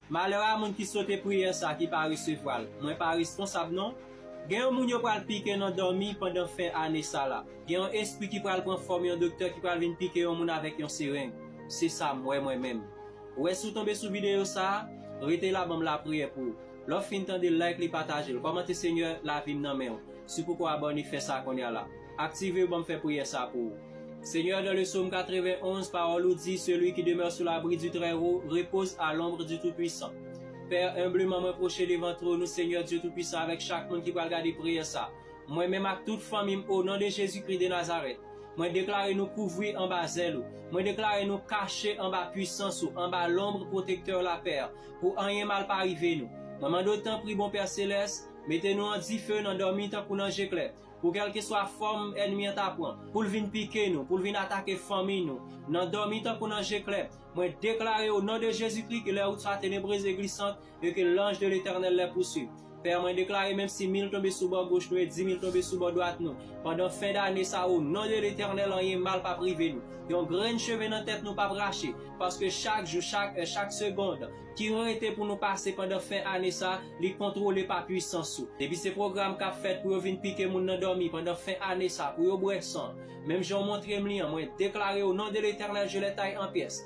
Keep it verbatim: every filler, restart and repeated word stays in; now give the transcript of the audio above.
Malè a moun ki sote priyè sa ki pa resevwa l. Mwen pa responsab non. Gen yon moun yo pral pike nan dòmi pandan fen ane sa la. Gen yon espri ki pral pran fòm yon doktè ki pral vin pike yon moun avèk yon sereng. Se sa m wè mwen menm. Ou wè si w tonbe sou videyo sa a, rete la ban m lapriyè pou ou. Lè w fin tande l, like li, pataje l. Kòmante Senyè, lavi m nan men w. Si w poko abòne, fè sa kounye a la. Aktive yo ban m fè priyè sa pou ou. Seigneur, dans le psaume quatre-vingt-onze, parole ou dit, celui qui demeure sous l'abri du Très-Haut repose à l'ombre du Tout-Puissant. Père, humblement mwen pwoche devan twòn ou, Seigneur Dieu Tout-Puissant, avèk chak moun ki pral gade priyè sa. Mwen menm ak tout fanmi m, o non de Jezikri de Nazarèt, mwen deklare nou kouvri anba zèl ou. Mwen deklare nou kache anba pwisans ou, anba lonb pwotektè la, Pè, pou anyen mal pa rive nou. Mwen mande w tanpri, bon Pè Selès, mete nou an dife nan dòmi tankou nan je klè. Pou kèlkeswa fòm ènmi an ta pran, pou l vin pike nou, pou l vin atake fanmi nou, nan dòmi tankou nan je klè, mwen deklare o non de Jezikri ke les routes soient ténébreuses et glissantes et que l'ange de l'Éternel les poursuive. Pè, mwen deklare menm si mil tonbe sou bò goch nou e di mil tonbe sou bò dwat nou, pandan fen dane sa o non de Letènèl anyen mal p ap rive nou. Yon grenn cheve nan tèt nou p ap rache, paske chak jou, chak è, chak segond, ki rete pou nou pase pandan fen ane sa, li kontwole pa pwisans ou. Depi se pwogram k ap fèt pou yo vin pike moun nan dòmi pandan fen ane sa, pou yo bwè san, menm jan w montre m li an, mwen deklare o non de Letènèl, je les taille en pièces.